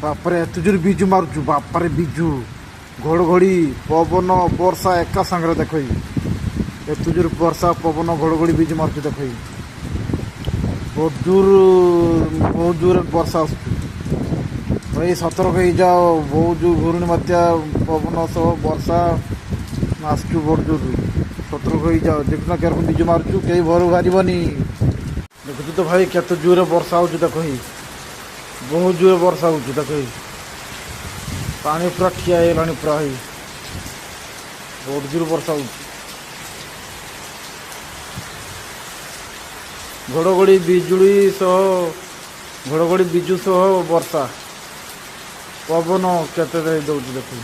ବାପରେ, ଏତେ ଜୋର ବିଜୁ ମାରୁଛୁ। ବାପରେ, ବିଜୁ, ଘଡ଼ଘଡ଼ି, ପବନ, ବର୍ଷା ଏକା ସାଙ୍ଗରେ। ଦେଖ, ଏତେ ଜୋର ବର୍ଷା, ପବନ, ଘଡ଼ଘଡ଼ି, ବିଜୁ ମାରୁଛୁ। ଦେଖ, ବହୁତ ଜୋର, ବହୁତ ଜୋରରେ ବର୍ଷା ଆସୁଛି। ଭାଇ, ସତର୍କ ହେଇଯାଅ। ବହୁତ ଜୋର ଘୂର୍ଣ୍ଣି ବାତ୍ୟା, ପବନ ସହ ବର୍ଷା ଆସୁଛୁ ବହୁତ ଜୋର। ସତର୍କ ହେଇଯାଅ। ଦେଖୁନ କେରକମ ବିଜୁ ମାରୁଛୁ। କେହି ଘରୁ ବାହାରିବନି। ଦେଖୁଛୁ ତ ଭାଇ, କେତେ ଜୋରରେ ବର୍ଷା ହେଉଛି। ଦେଖ, ହେଇ ବହୁତ ଜୋରରେ ବର୍ଷା ହେଉଛି। ଦେଖ, ହେଇ ପାଣି ପୁରା ଠିଆ ହେଇଗଲାଣି ପୁରା। ହେଇ ବହୁତ ଜୋର ବର୍ଷା ହେଉଛି। ଘଡ଼ଘଡ଼ି ବିଜୁଳି ସହ, ଘଡ଼ଘଡ଼ି ବିଜୁ ସହ ବର୍ଷା, ପବନ କେତେ ଦେଉଛି ଦେଖୁ।